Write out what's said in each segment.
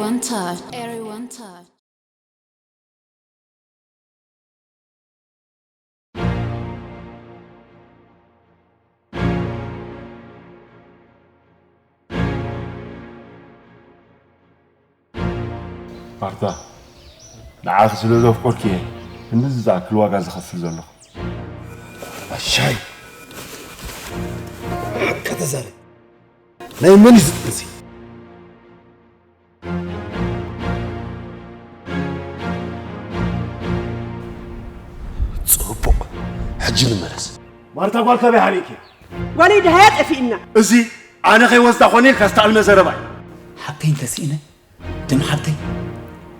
One touch. Everyone touch. ማርታ፣ ንዓኺ ስለ ዘፍቀርኩ እየ ክንድዚ ዝኣክል ዋጋ ዝኸፍል ዘለኹ። ኣሻይ፣ ሓቂ ተዛረብ። ናይ መን እዩ ዝጥንሲ? ጽቡቕ፣ ሕጂ ንመለስ። ማርታ፣ ጓል ካበይ ሓቢእኪ? ጓለይ ደሃያ ጠፊእና። እዚ ኣነ ከይወስዳ ኮነ ኢልካ ዝተኣልመ ዘረባ እዩ። ሓብተይ እንተስኢነ፣ ደም ሓብተይ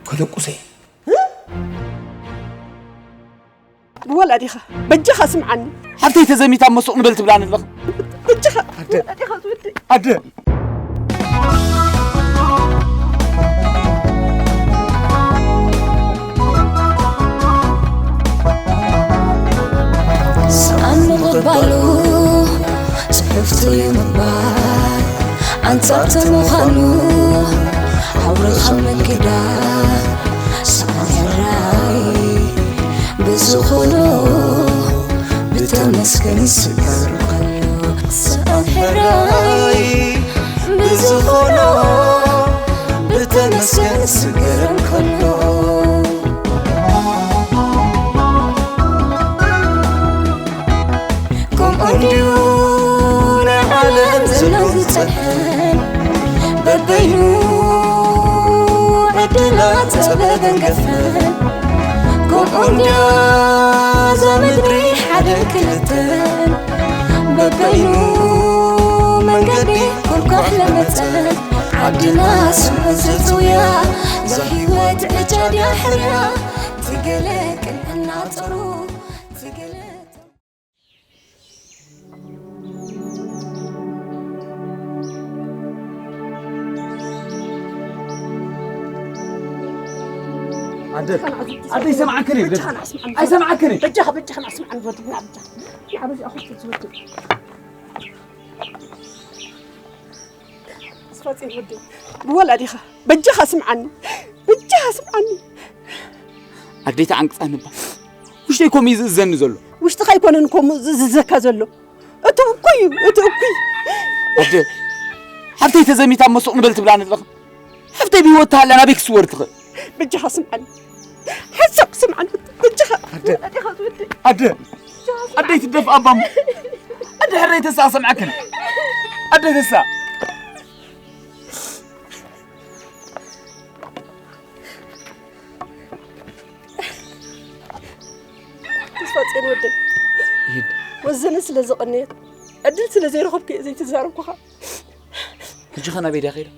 ከደቁሰ እየ። ብወላዲኻ በጃኻ ስምዓኒ። ሓብተይ ተዘሚታ እሞ ሱቕ ንበል ትብላኒ ኣለኻ። በጃኻ ኣደ። ወላዲኻ ዝወደይ። ኣደ። ሰኣን ምቕባሉ ጽሕፍቲ እዩ ምባል ኣንጻርቲ ምዃኑ ኣውርኻ ምክዳን ሰኣን ሕራይ ብዝኾኖ ብተመስገን ስገር ከሎ ሰኣን ሕራይ ብዝኾኖ ብተመስገን ስገር ከሎ ከምኡ እንድዩ ናይ ዓለም ዘሎ ዝጸንሐን በበይኑ ዕድላት ጸበበን ገፈን ከምኡ እንድያ እዛ ምድሪ ሓደን ክልተን በበይኑ መንገዲ ኮልኳሕ ለመጸን ዓድና ስሙ ዘጽውያ እዛ ህይወት ዕጫ ድያ ሕርያ ትገለ ቅንዕና ጸሩ ትገለ ኣደ ኣደ ይሰምዓክን እዩ ኣይሰምዓክን እዩ በጃኻ በጃኻ ናስምዓን ወድና በጃኻ ንዓበዚ ኣኹ ትዝወድ ስፋጽን ወደይ ብወላዲኻ በጃኻ ስምዓኒ በጃኻ ስምዓኒ ኣደይ ተዓንቅጻኒ እባ ውሽጠይ ከምኡ እዩ ዝእዘኒ ዘሎ ውሽጥኻ ኣይኮነን ከምኡ ዝእዝዘካ ዘሎ እቲ እኩይ እዩ እቲ እኩይ ኣደ ሓብተይ ተዘሚታ እሞ ሱቕ ንበል ትብላኒ ኣለኻ ሓብተይ ብህይወት ተሃልያ ናበይ ክስወር ትኽእል በጃኻ ስምዓኒ ሓሳብ ስምዓኒ በጃኻ ኣደ ኣደይ ትደፍኣ እባ እሞ ኣደ ሕረይ ተስኣ ሰምዓክን ኣደ ተስኣ ተስፋጽዮን ወደይ ወዘነ ስለ ዘቐነየት ዕድል ስለ ዘይረኸብኩ እየ ዘይተዛረብኩኻ ሕጂ ኸ ናበይ ድያ ኸይዳ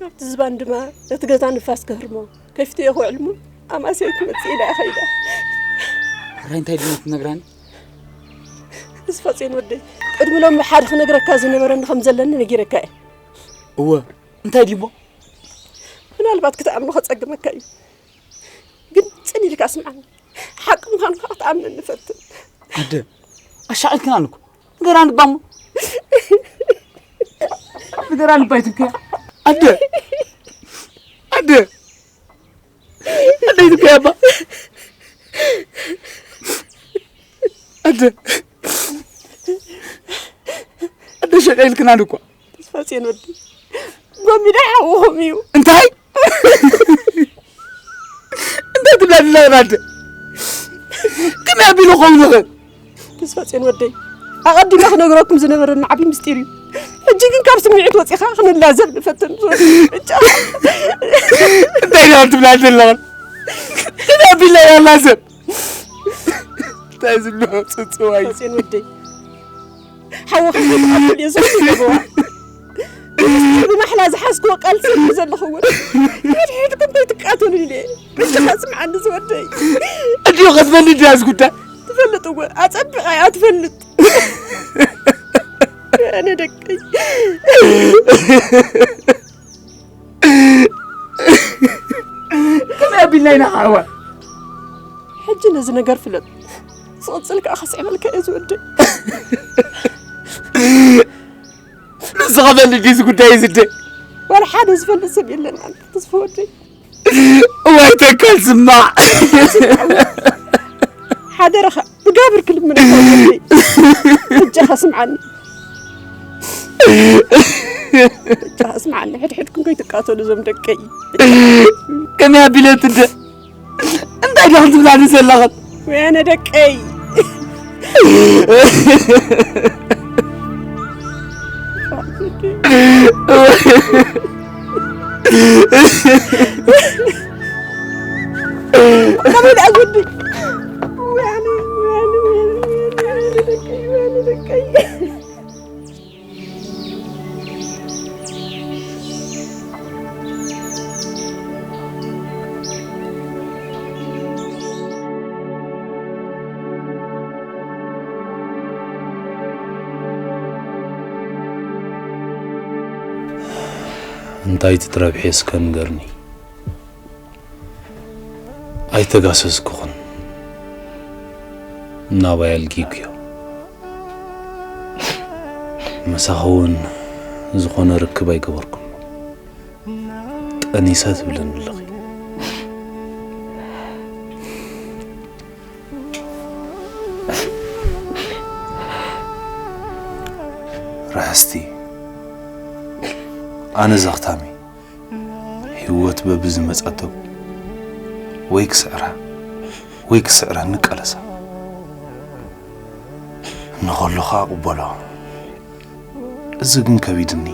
ናብቲ ዝባን ድማ ነቲ ገዛ ንፋስ ክህርሞ ከፊተዮ ክውዕል እሞ ኣማስየ ክመጽእ ኢላ እየ ኸይዳ ሕራይ እንታይ ድሞ ትነግራኒ ተስፋጽዮን ወደይ ቅድሚ ሎም ሓደ ክነግረካ ዝነበረኒ ከም ዘለኒ ነጊረካ እየ እወ እንታይ ድሞ ምናልባት ክትኣምኖ ከጸግመካ እዩ ግን ጽን ኢልካ ስምዓኒ ሓቂ ምዃንካ ክትኣምነኒ ፈትን ኣደ ኣሻቒልክናኒ እኮ ንገራኒ እባ እሞ ንገራኒ እባ ኣይትብክያ ኣደ ኣደ ኣደ ኣይትብክያ እባ ኣደ ኣደ ሸቒልክናኒ እኮ ተስፋጽዮን ወዲ ጎሚዳ ሓውኹም እዩ እንታይ እንታይ ትብላ ኣለና ኣደ ከመይ ኣቢሉ ክኸውን ይኽእል ተስፋጽዮን ወደይ ኣቐዲመ ክነግረኩም ዝነበረኒ ዓብዪ ምስጢር እዩ ሕጂ ግን ካብ ስምዒት ወፂኻ ክንላዘብ ንፈትን እንታይ ኢና ትብላ ዘለኹን ከመይ ኣቢልና ኢና ላዘብ እንታይ ዝብሎ ፅፅዋይ ተስፋጽዮን ወደይ ሓወኻ ከይትኣክል እየ ዘኽብዋ ብምስጢር ብማሕላ ዝሓዝክዎ ቃል ሰሚ ዘለኹ እውን ሕድሕድኩም ከይትቃተሉ ኢለ በጃኻ ስምዓኒ ዝወደይ እንዲዮ ክትበሊ ድያ እዚ ጉዳይ ትፈልጥ እወ ኣጸቢቓ እያ ትፈልጥ ኣነ ደቀይ ከመይ ኣቢልና ኢና ክዓዋ ሕጂ ነዚ ነገር ፍለጥ ዝቕጽል ከዓ ከስዕበልካ እየ ዝወደይ ንስኻ በሊ ድዩ እዚ ጉዳይ እዚ ደ ዋላ ሓደ ዝፈልጥ ሰብ የለን። ኣንታ ተስፋ ወደይ። እዋይ ተካል ስማዕ። ሓደረኻ ብጋብር ክልምነካ ወደይ። እጃኻ ስምዓኒ። እጃኻ ስምዓኒ። ሕድሕድኩም ከይትቃተሉ እዞም ደቀይ። ከመይ ኣቢለት እንደ እንታይ ደኹም ትብላኒ ዘለኽን? ወያነ ደቀይ። ከመይ ደኣ ጉዲ? ወያነ፣ ወያነ፣ ወያነ፣ ወያነ ደቀይ፣ ወያነ ደቀይ። እንታይ ትትረብሒ እስከ ንገርኒ? ኣይተጋሰስኩኽን። ናባይ ኣልጊጉዮ። ምሳኺ እውን ዝኾነ ርክብ ኣይገበርኩን። ጠኒሰ ትብለኒ ኣለኺ። ርሕስቲ፣ ኣነ ዘኽታሚ ህይወት በብዝመጸቶ ወይ ክስዕራ ወይ ክስዕረኒ ቀለሳ። ንኸሉ ኸኣ እቕበሎ። እዚ ግን ከቢድኒ።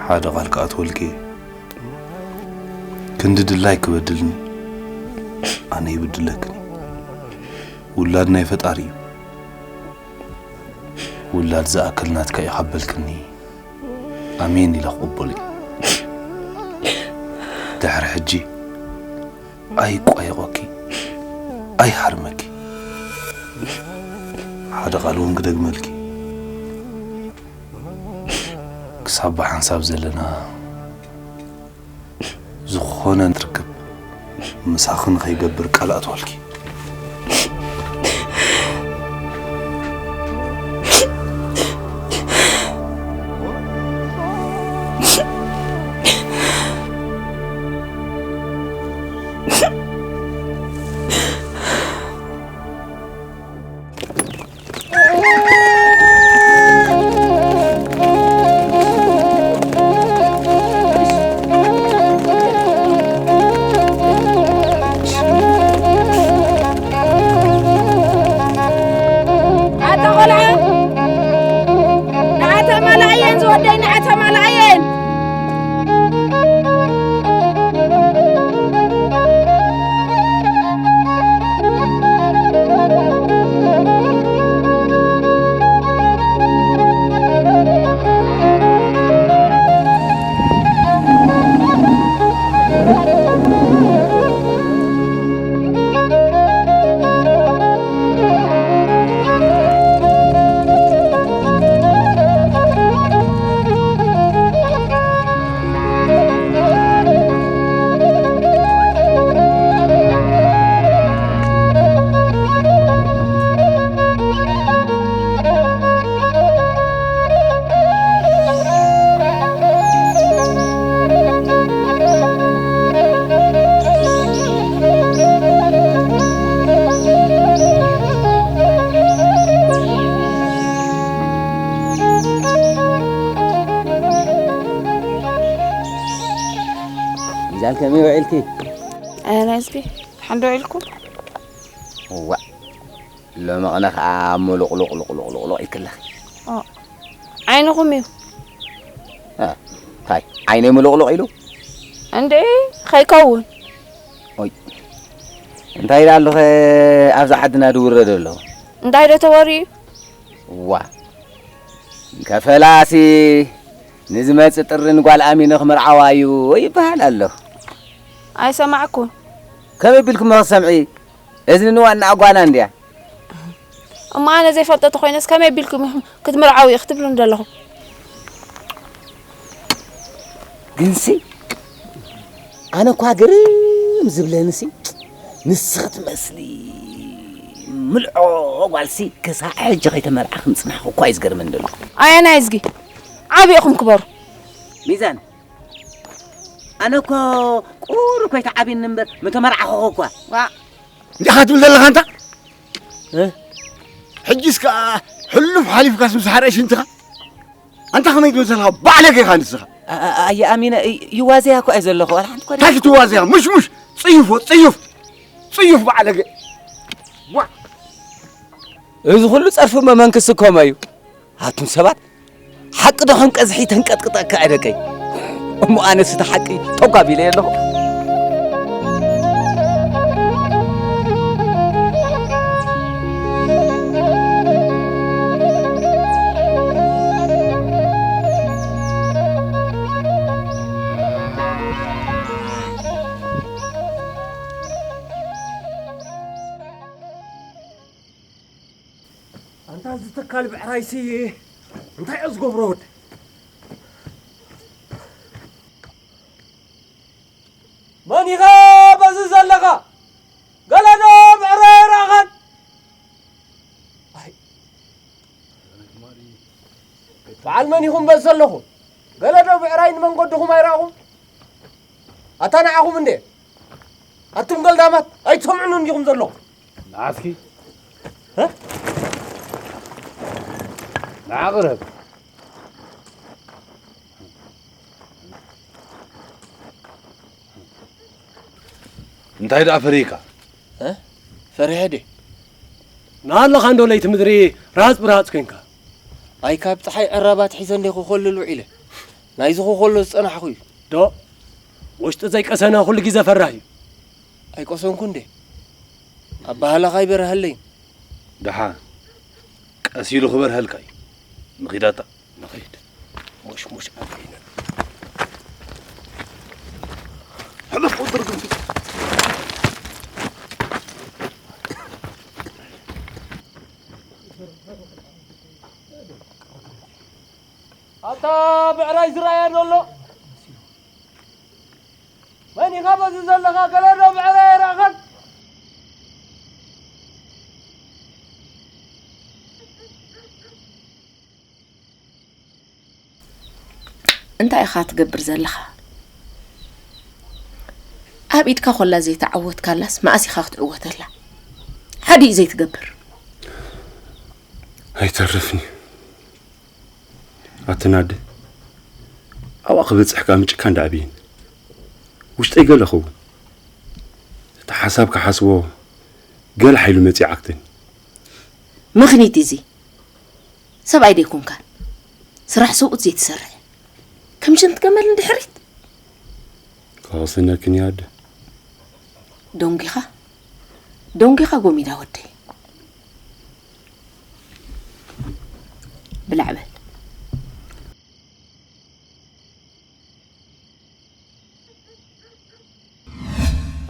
ሓደ ቃል ክኣትወልኪ ክንዲ ድላይ ክበድልኒ ኣነ ይብድለክን። ውላድ ናይ ፈጣሪ እዩ። ውላድ ዝኣክል ናትካ እዩ ካብ በልክኒ ኣሜን ኢለ ክቕበሎ እዩ። ድሕሪ ሕጂ ኣይቋየቖኪ፣ ኣይሃርመኪ። ሓደ ቃል እውን ክደግመልኪ፣ ክሳብ ብሓንሳብ ዘለና ዝኾነ ንትርክብ ምሳኺ ንኸይገብር ቃል ኣትዋልኪ። ኣታ ቆልዓ፣ ንዓ ተማልኣየን ዝወደይ፣ ንዓ ተማልኣየን። ሚዛን ከመይ ውዒልኪ? ኣነ እስኪ ሓንዶ ኢልኩም? እዋ፣ ሎሚ ቕነ ኸዓ ሙሉቕሉቕ ሉቕሉቕ ሉቕሉቕ ኢልክለኺ። ኦ፣ ዓይንኹም እዩ። እ፣ እንታይ ዓይነይ ሙሉቕሉቕ ኢሉ? እንዴ፣ ኸይከውን። ኦይ፣ እንታይ ኢላ ኣለኸ ኣብዛ ዓድና ድውረድ ኣሎ? እንታይ ዶ ተወርዩ? ዋ፣ ከፈላሲ ንዝመጽእ ጥሪ ንጓል ኣሚነ ክምርዓዋ እዩ ይበሃል ኣሎ። ኣይሰማዕኩን። ከመይ ቢልኩም ክትሰምዒ? እዝኒ ንዋና ጓና እንድያ። እሞ ኣነ ዘይፈልጦ ተኾይነስ ከመይ ቢልኩም ኢኹም ክትምርዓው እዩ ክትብሉኒ ዘለኹም? ግንሲ ኣነ እኳ ግርም ዝብለንሲ ንስኺ ትመስሊ። ምልዖ ጓልሲ ክሳዕ ሕጂ ከይተመርዓ ከም ጽናሕኹ እኳ እዩ ዝገርመኒ ዘሎ። ኣየናይ እዝጊ? ዓቢ ኢኹም ክበሩ። ሚዛን፣ ኣነ እኮ ቁሩብ ከይተዓብየኒ እምበር ምተመርዓኹ እኳ። ዋእ። እንታይ ኢኻ ትብል ዘለኻ ኣንታ? እ? ሕጂስ ከኣ ሕሉፍ ሓሊፍካስ ምስ ሓርኤ ሽንትኻ? ኣንታ ከመይ ትብል ዘለኻ ባዕለገ ኢኻ ንስኻ። ኣ-፣ ኣ-፣ ኣየ ኣሚነ፣ ይ-፣ ይዋዘያ እኮ እየ ዘለኹ፣ ዋላ ሓንቲ እኮ እንታይ ክትዋዘያ? ሙሽ፣ ሙሽ፣ ጽዩፍ፣ ጽዩፍ፣ ጽዩፍ ባዕለገ። ዋ! እዚ ኩሉ ጸርፊ መመንክስ እኮ መዩ። ኣቱም ሰባት፣ ሓቂ ዶ ከም ቀዝሒ ተንቀጥቅጠካ እየ ደቀይ? እሞ ኣነስ እቲ ሓቂ ጠጓብ ኢለ ኣለኹ። ኣንታ እዚ ተካል ብዕራይሲ እንታይ እዩ ዝገብሮ ወደ? መን ኢኻ በዚ ዘለኻ? ገለ ዶ ብዕራይ ኣይረኣኻን? ኣይ፣ በዓል መን ኢኹም በዚ ዘለኹም? ገለ ዶ ብዕራይ ንመንገድኹም ኣይረኣኹም? ኣታ ንዓኹም እንዴ? ኣቱም ገልዳማት ኣይትሰምዑን እንዲኹም ዘለኹም። ንዓስኪ እ? ንዓ ቅረብ። እንታይ ደኣ ፈሪህካ? እ? ፈሪሐ ድየ? ንኣለኻ እንዶ ለይቲ ምድሪ ራጽ ብራጽ ኮንካ። ኣይ ካብ ጸሓይ ዕራባት ሒዘ እንደ ኮኾልል ውዒለ። ናይዚ ኮኾሎ ዝጸናሕኹ እዩ። ዶ? ውሽጢ ዘይቀሰነ ኩሉ ግዜ ፈራህ እዩ። ኣይቆሰንኩ እንዴ? ኣባህላኻ ኣይበርሃለይን። ደሓ ቀስ ኢሉ ክበርሀልካ እዩ። ንኺዳታ። ንኺድ። ሙሽ ሙሽ ኣቢና። ሕለፍ ቁጥር ግን ኣታ ብዕራይ ዝረኣየ ዘሎ? መን ኢኻ በዚ ዘለኻ? ገለ ዶ ብዕራይ ኣይረኣኻን? እንታይ ኢኻ ትገብር ዘለኻ? ኣብ ኢድካ ኮላ ዘይተዓወትካላስ መኣስ ኢኻ ክትዕወተላ? ሓዲኡ ዘይትገብር። ኣይተርፍን እዩ። ኣተን ኣደ ኣብኣ ክበጽሕ ከኣ ምጭካን ደኣ ኣብየን። ውሽጠይ ገለ ኸውን። እቲ ሓሳብ ክሓስቦ ገለ ሓይሉ መጺኡ ዓግተኒ። ምኽኒት እዚ ሰብኣይ ደይኮንካን ስራሕ ሰብኡት ዘይትሰርሕ ከም ሽንቲ ገመል ንድሕሪት። ከወሰነክን እያ ኣደ። ደንጒኻ ደንጒኻ ጎሚዳ ወደይ። ብላዕ በል።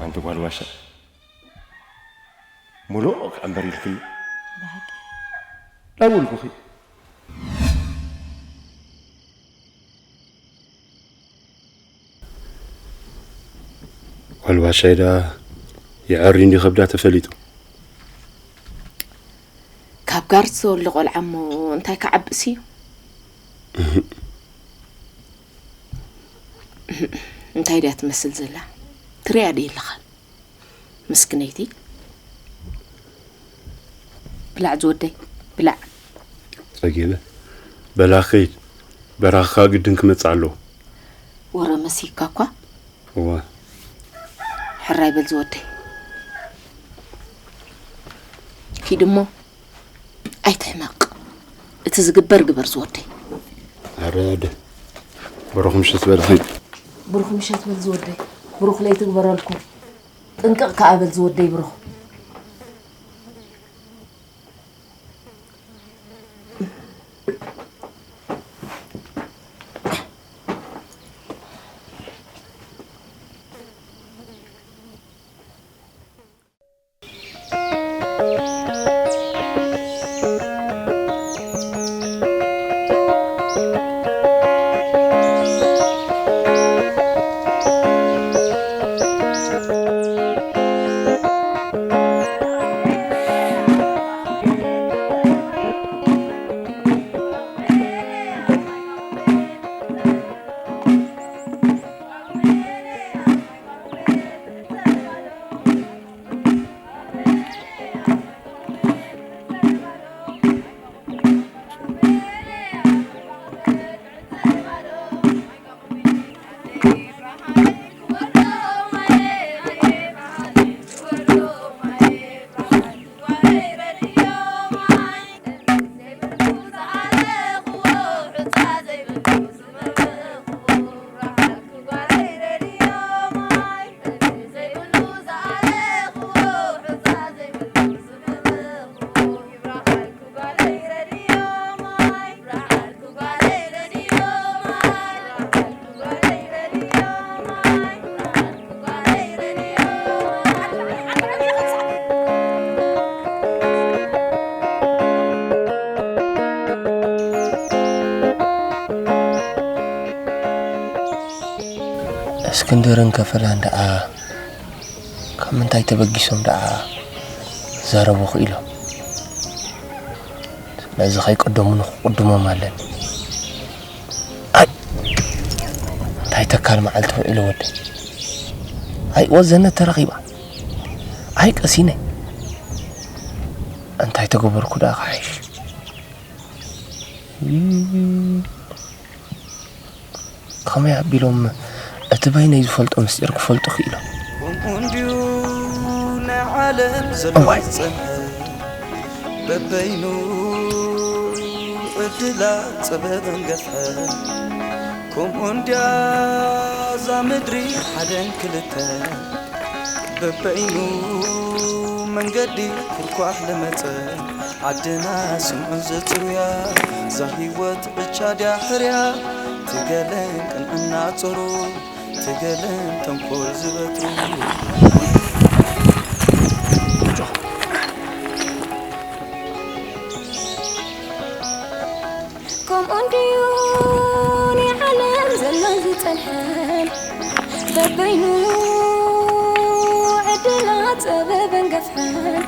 ኣንቲ ጓል ዋሻ፣ ሙሉእ ክዕምበር ኢልክኒ። ብሓቂ? ላው ኢልኩኺ። ጓል ዋሻይ ደኣ የዐሪ እንዲ ከብዳ ተፈሊጡ። ካብ ጋር ዝተወልደ ቆልዓ እሞ እንታይ ክዓብስ እዩ? እንታይ ድያ ትመስል ዘላ? ትሪኣ ድየ ኣለኻ? ምስክነይቲ። ብላዕ ዝወደይ፣ ብላዕ። ጸጊበ። በላ ኸይድ። በራኻ ግድን ክመጽእ ኣለዎ። ወረ መሲካ እኳ። እዋ። ሕራይ በል ዝወደይ። ኪድ እሞ ኣይትሕመቕ። እቲ ዝግበር ግበር ዝወደይ። ኣረ ኣደ። ብሩኽ ምሸት በል ኸይድ። ብሩኽ ምሸት በል ዝወደይ። ብሩኽ ለይቲ ግበረልኩም። ጥንቅቕ ከኣ በል ዝወደይ ብሩኽ። እስክንድርን ከፈላን ደኣ ካብ ምንታይ ተበጊሶም ደኣ ክዛረቡ ክኢሎም? ስለዚ ከይቀደሙኒ ክቕድሞም ኣለኒ። ኣይ፣ እንታይ ተካል መዓልቲ ውዒሉ ወደይ? ኣይ፣ ወዘነት ተረኺባ። ኣይ፣ ቀሲነ። እንታይ ተገበርኩ ደኣ ክሓይሽ? ከመይ ኣቢሎም እቲ በይነይ ዝፈልጦ ምስጢር ክፈልጡ ክኢሎም? ከምኡ እንድዩ ናይ ዓለም ዘሎ እዋይ። ዝጸንሐ፣ በበይኑ ዕድላ ጸበበን ገፍሐ። ከምኡ እንድያ እዛ ምድሪ ሓደን ክልተ፣ በበይኑ መንገዲ ኩርኳሕ ለመጸ። ዓድና ስምዑ ዘጽውያ፣ እዛ ህይወት ዕጫ ድያ ሕርያ፣ ትገለን ቅንዕና ጾሩ፣ ትገለን ተንኮል ዝበትሩ። ከምኡ እንድዩ ናይ ዓለም ዘሎ ዝጸንሐን፣ በበይኑ ዕድላት ጸበበን ገፍሐን።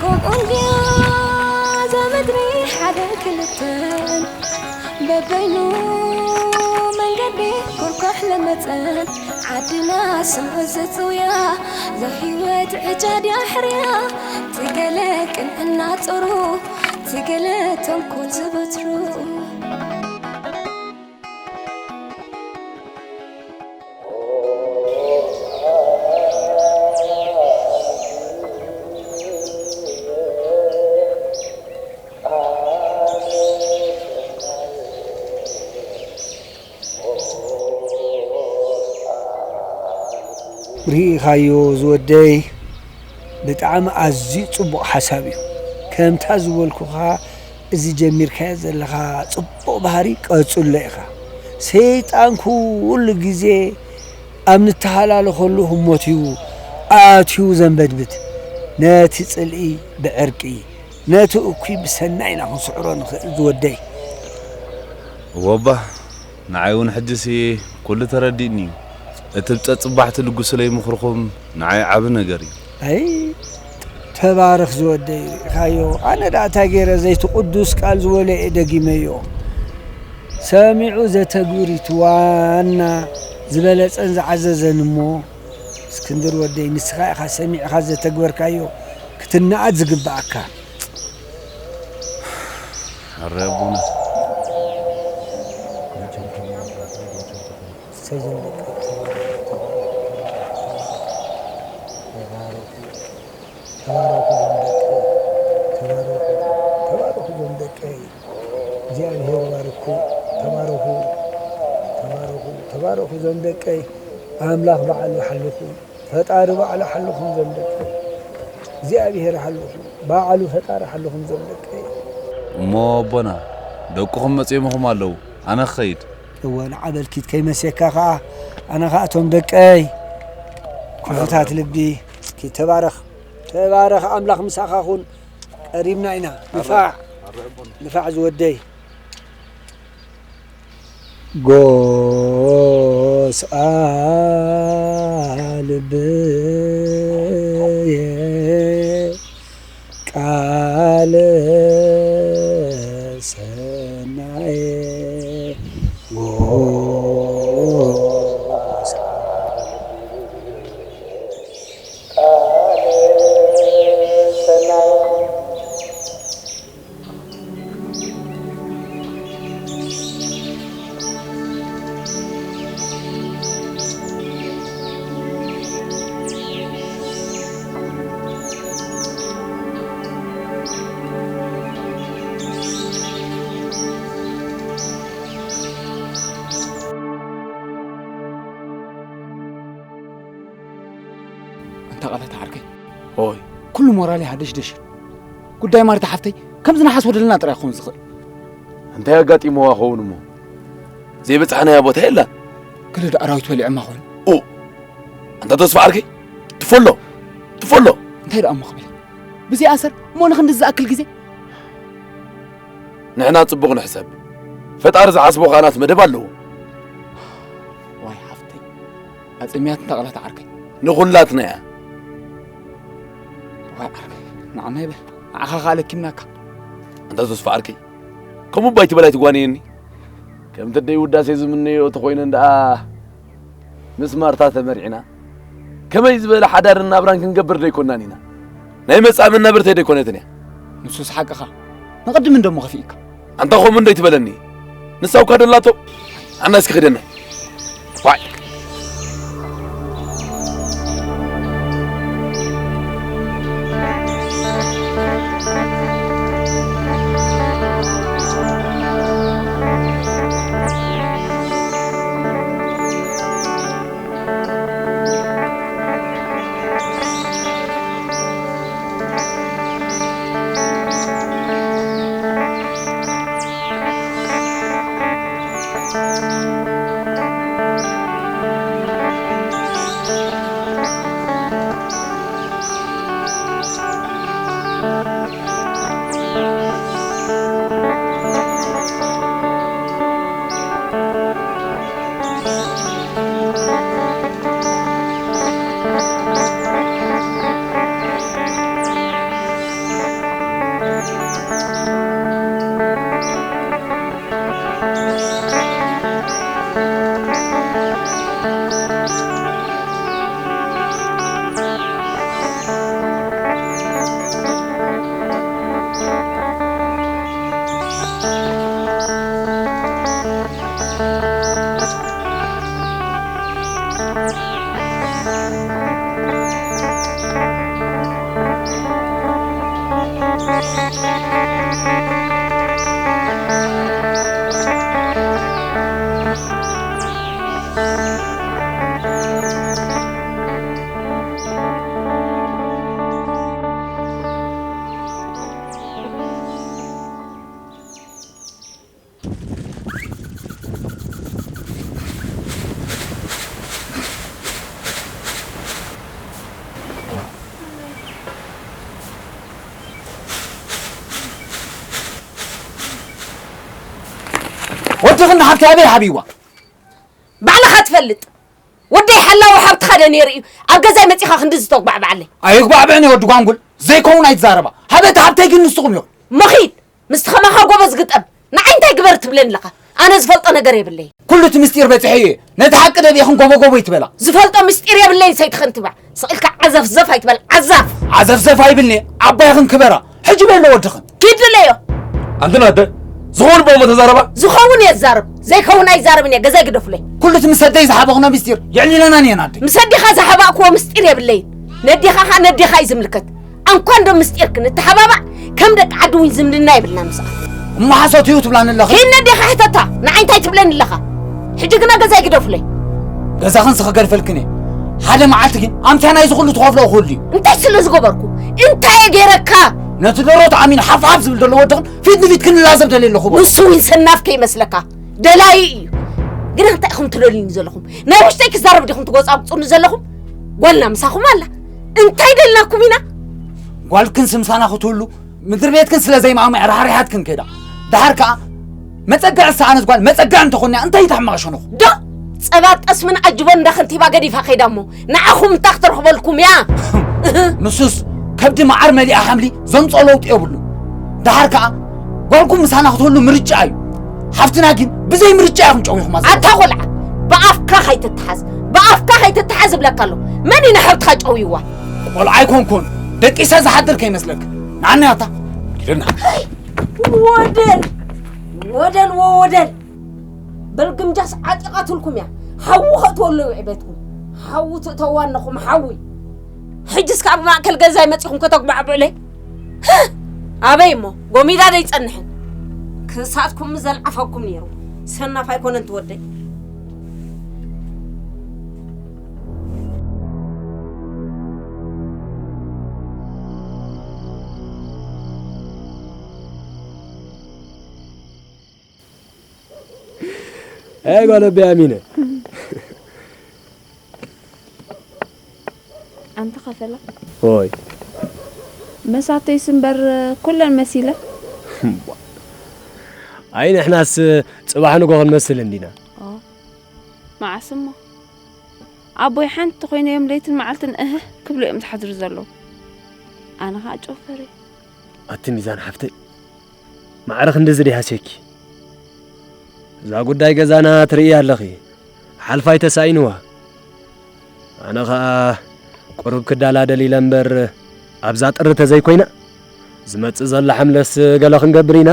ከምኡ እንድያ እዛ ምድሪ ሓደ ክልተን፣ በበይኑ መንገዲ ኩርኳሕ ለመጸን። ዓድና ስምዑ ዘጽውያ፣ እዛ ህይወት ዕጫ ድያ ሕርያ፣ ትገለ ቅንዕና ጾሩ፣ ትገለ ተንኮል ዝበትሩ። ርኢኻዮ ዝወደይ፣ ብጣዕሚ ኣዝዩ ጽቡቕ ሓሳብ እዩ። ከምታ ዝበልኩኻ፣ እዚ ጀሚርካዮ ዘለኻ ጽቡቕ ባህሪ ቀጽሎ ኢኻ። ሰይጣን ኩሉ ግዜ ኣብ ንተሃላለኸሉ ህሞት እዩ ኣትዩ ዘንበድብድ። ነቲ ጽልኢ ብዕርቂ፣ ነቲ እኩይ ብሰናይ ኢና ክንስዕሮ ንኽእል ዝወደይ። እወባ፣ ንዓይ እውን ሕጅሲ ኩሉ ተረዲእኒ እዩ። እቲ ብጸጽባሕ ትልግሱለይ ምኽርኹም ንዓይ ዓቢ ነገር እዩ። ኣይ፣ ተባረኽ ዝወደይ፣ ርኢኻዮ። ኣነ ደኣ እንታይ ገይረ፣ ዘይቲ ቅዱስ ቃል ዝበሎ እየ ደጊመዮ። ሰሚዑ ዘተግብር እዩ እቲ ዋና ዝበለጸን ዝዓዘዘን እሞ፣ እስክንድር ወደይ፣ ንስኻ ኢኻ ሰሚዕኻ ዘተግበርካዮ ክትነኣድ ዝግብኣካ። ኣረ ኣቦና። ሰይዞም ደቂ ተባረኹ፣ ተባረኹ፣ ተባረኹ ዞም ደቂ፣ ተባረኹ፣ ተባረኹ ዞም ደቀይ። እግዚኣብሔር ይባርኩ። ተባረኹ፣ ተባረኹ፣ ተባረኹ ዞም ደቀይ። ኣምላኽ ባዕሉ ይሓልኹ። ፈጣሪ ባዕሉ ሓልኹም ዞም ደቀይ። እግዚኣብሔር ይሓልኹም። ባዕሉ ፈጣሪ ሓልኹም ዞም ደቀይ። እሞ ኣቦና፣ ደቅኹም መጺኦምኹም ኣለዉ። ኣነ ክኸይድ። እወ፣ ንዓ በልኪት ከይመሴካ ኸዓ፣ ኣነ ኸዓ እቶም ደቀይ ክፉታት ልቢ። እስኪ ተባረኽ፣ ተባረኽ፣ ኣምላኽ ምሳኻ ኹን። ቀሪብና ኢና። ንፋዕ፣ ንፋዕ ዝወደይ። ጎስኣ ልብየ ቃለ ሰናየ ጎስኣ ልብየ ቃለ ሰናየ። ኩሉ ሞራለይ ሃደሽደሽ። ጉዳይ ማርታ ሓፍተይ ከምዚ ንሓስቦ ዘለና ጥራይ ክኸውን ዝኽእል። እንታይ ኣጋጢምዋ ኸውን እሞ? ዘይበጻሕናያ ቦታ የላን። ገለ ዶ ኣራዊት በሊዖማ ኾይኑ? ኡ፣ ኣንታ ተስፋ ዓርከይ፣ ትፈሎ፣ ትፈሎ። እንታይ ደኣ እሞ ክብል? ብዘይ ኣሰር እሞ ንኽንድዚ ዝኣክል ግዜ? ንሕና ጽቡቕ ንሕሰብ። ፈጣሪ ዝሓስቦ ኸኣ ናቱ መደብ ኣለዎ። ዋይ ሓፍተይ፣ ኣጸምያት እንታ ቃላት ዓርከይ። ንኹላትና እያ። ዋይ ዓርከይ፣ ንዓና ይበል። ንዓኻ ኸኣ ለኪምናካ። ኣንታ ተስፋ ዓርከይ፣ ከምኡ እባ ኣይትበል ኣይትጓነየኒ። ከምቲ ኣደይ ውዳሴ ዝምነዮ ተኾይነን ደኣ ምስ ማርታ ተመርዒና ከመይ ዝበለ ሓዳርን ናብራን ክንገብር ደይኮናን ኢና። ናይ መጻኢ መናብርተይ ደይኮነትን እያ። ንሱስ ሓቅኻ። ንቕድም እንደሞ ከፊእካ። ኣንታ ኸምኡ እንደይትበለኒ። ንሳ እኳ ደላቶ። ኣና እስኪ ኺደና። ዋይ። ወዲ ክንዲ ሓብቲ ኣበይ ሓቢዋ? ባዕልኻ ትፈልጥ። ወደይ ሓላዊ ሓብትኻ ዶ ነይሩ እዩ ኣብ ገዛይ መጺኻ ክንዲ ዝተጉባዕባዓለይ? ኣይጉባዕብዕን እዩ ወዲ ጓንጉል፣ ዘይከውን ኣይትዛረባ። ሃበቲ ሓብተይ ግን ንስኹም ኢኹም። መኺድ፣ ምስቲ ኸማኻ ጎበዝ ግጠም። ንዓይ እንታይ ግበር ትብለኒ ኣለኻ? ኣነ ዝፈልጦ ነገር የብለይ። ኩሉ እቲ ምስጢር በጺሐ እየ። ነቲ ሓቂ ደቢኽን ጎቦ ጎቦ ይትበላ። ዝፈልጦ ምስጢር የብለይን ሰይቲ ከንቲባ። ስቕ ኢልካ ዓዘፍዘፍ ኣይትበል፣ ዓዛፍ። ዓዘፍዘፍ ኣይብልኒ፣ ዓባይኽን ክበራ። ሕጂ በሎ ወድኽን። ኪድ ድለዮ። ኣንተን ኣደ፣ ዝኸውን ቦሞ ተዛረባ። ዝኸውን እየ ዝዛረብ፣ ዘይከውን ኣይዛረብን እየ፣ ገዛይ ግደፉለይ። ኩሉ እቲ ምስ ኣደይ ዝሓበኽኖ ምስጢር የዕሊለናን እየን ኣደ። ምስ ኣዴኻ ዝሓባእክዎ ምስጢር የብለይን። ነዴኻ ኸኣ ነዴኻ እዩ ዝምልከት። ኣንኳ እንዶ ምስጢርክን ንተሓባባዕ፣ ከም ደቂ ዓዲ እውን ዝምድና የብልና ምስኣ። እሞ ሓሶት እዩ ትብላኒ ኣለኺ? ኪድ ነዴኻ ሕተታ፣ ንዓይ እንታይ ትብለኒ ኣለኻ? ሕጂ ግና ገዛይ ግደፉለይ። ገዛኽን ስኺ ገድፈልክን እየ። ሓደ መዓልቲ ግን ኣምስያ ናይዚ ኩሉ ትኸፍሎ ክህሉ እዩ። እንታይ ስለ ዝገበርኩ? እንታይ እየ ገይረካ? ነቲ ደሮ ተኣሚኑ ሓፍሓፍ ዝብል ዘሎ ወድኽን ፊት ንፊት ክንላዘብ ደልየ ኣለኹ። ንሱ እውን ሰናፍ ከይመስለካ ደላዪ እዩ። ግና እንታይ ኢኹም ትደልዩኒ ዘለኹም? ናይ ውሽጠይ ክዛረብ ዲኹም ትጎጻጉጹኒ ዘለኹም? ጓልና ምሳኹም ኣላ። እንታይ ደልናኩም ኢና? ጓልክን ስምሳና ክትህሉ ምድሪ ቤትክን ስለ ዘይማዕሙዕ ራሕሪሓትክን ከይዳ። ደሓር ከኣ መጸግዕ ዝሰኣነት ጓል መጸግዕ እንተኾንያ እንታይ እዩ ተሕማቕ ሸነኹ? ዶ ጸባ ጠስምን ዓጅቦን እንዳ ከንቲባ ገዲፋ ከይዳ እሞ ንዓኹም እንታይ ክትረኽበልኩም እያ? ንሱስ ከብዲ መዓር መሊኣ ሓምሊ ዘምጽኦ ለውጢ የብሉ። ደሓር ከኣ ጓልኩም ምሳና ክትህሉ ምርጫ እዩ። ሓፍትና ግን ብዘይ ምርጫ ኢኹም ጨዊኹማ ዘለኹም። ኣታ ቖልዓ፣ ብኣፍካ ከይትተሓዝ፣ ብኣፍካ ከይትተሓዝ እብለካ ኣለኹ። መን እዩ ንሓብትኻ ጨውይዋ? ቆልዓ ኣይኮንኩን፣ ደቂሰ ዝሓድር ከይመስለክ። ንዓኒ ኣታ። ኪደና። ወደል፣ ወደል፣ ወደል። በል ግምጃስ ዓጢቓትልኩም እያ። ሓዊ ከእትወሉ ውዒ ቤትኩም። ሓዊ ትእተዋ ኣለኹም፣ ሓዊ። ሕጅስ ካብ ማእከል ገዛይ መጺኹም ከተጉባዕብዑለይ? ኣበይ እሞ፣ ጎሚዳ ዶ ኣይጸንሕን? ክሳትኩም ምስ ዘልዓፈኩም ነይሩ። ሰናፍ ኣይኮነን ትወደይ። ኣይ ጓል ኣቦይ ኣሚነ። ኣንታ ኸፈላ። ኦይ። መሳተይስ እምበር ኩለን መሲለ። ኣይ ንሕናስ ጽባሕ ንጎ ክንመስል እንዲና። ኦ፣ መዓስ እሞ? ኣቦይ ሓንቲ ኮይነ እዮም ለይትን መዓልትን እህ ክብሉ እዮም ዝሓድሩ ዘለዉ። ኣነ ኸዓ ጨፈረ። ኣቲ ሚዛን ሓፍተይ፣ ማዕረ ክንድዚ ድያ ሃስየኪ? እዛ ጉዳይ ገዛና ትርእያ ኣለኺ፣ ሓልፋ ኣይተሳኢንዋ። ኣነ ኸኣ ቁሩብ ክዳላደል ኢለ እምበር፣ ኣብዛ ጥሪ ተዘይኮይና፣ ዝመጽእ ዘሎ ሓምለስ ገለ ክንገብር ኢና።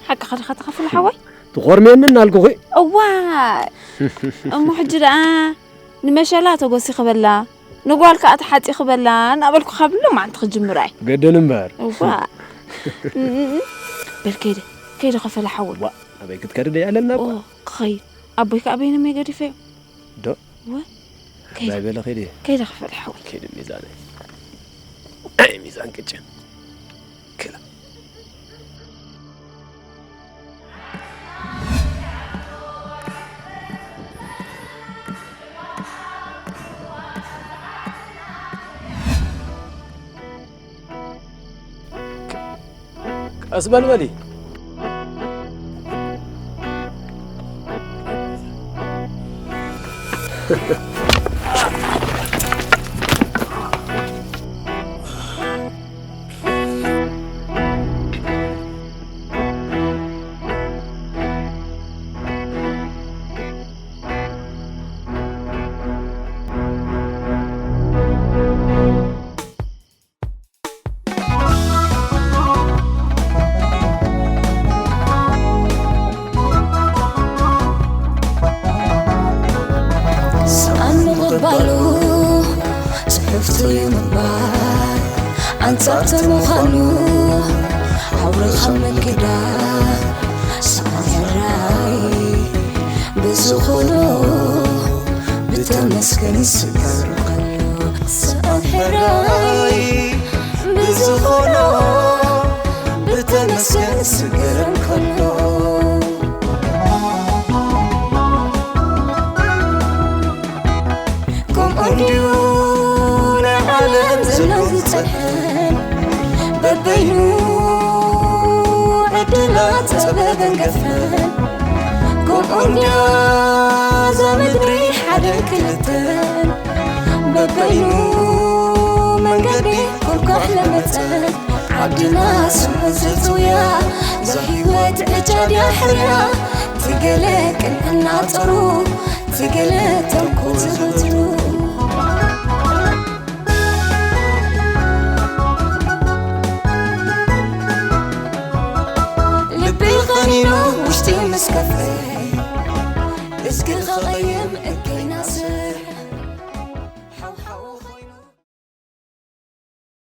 ሓቅኻ ዲኻ ተኸፍል ሓወይ? ትኾርምየኒ እናልኩኺ። እዋይ! እሞ ሕጂ ደኣ ንመሸላ ተጎሲ ክበላ፣ ንጓል ከኣ ተሓጺ ክበላ እናበልኩ ካብ ሎማዓንቲ ክጅምር ኣይ። ግድን እምበር። እዋ። እም፣ እም፣ እም። በል ከይደ፣ ከይደ ከፈላ ሓወይ። ዋ፣ ኣበይ ክትከዲ ደይ ኣለና እኮ። ኦ፣ ክኸይድ። ኣቦይ ከኣ በይኖም እየ ገዲፈዮ። ዶ? ወ፣ ከይደ። ባይ በለ ከይደ። ከይደ ከፈላ ሓወይ። ከይደ ሚዛነይ። ኣይ ሚዛን ቅጭን። ክላ። ቀስ በል በሊ። ሰኣን ምቕባሉ ጽሕፍቲ ምባል ኣንጻርቲ ምዃኑ ኣውርኻ ምክዳን ሰኣን ሕራይ ብዝኾኖ ብተመስገን ይስገር ከሎ ሰኣን ሕራይ ብዝኾኖ ብተመስገን ይስገር ከሎ ከምኡ እንድዩ ናይ ዓለም ዘሎ ዝጸንሐን በበይኑ ዕድላት ጸበበን ገፈን ከምኡ እንድያ እዛ ምድሪ ሓደን ክልተን በበይኑ መንገዲ ኮልኳሕ ለመጸት ዓድና ስሙ ዘጽውያ እዛ ህይወት ዕጫ ድያ ሕርያ ትገለ ቅንዕና ጸሩ ትገለ ተንኮል ዘዘውትሩ ልቢ ኸኒኑ ውሽጢ ምስ ከፈ እዝጊ ኸቐይም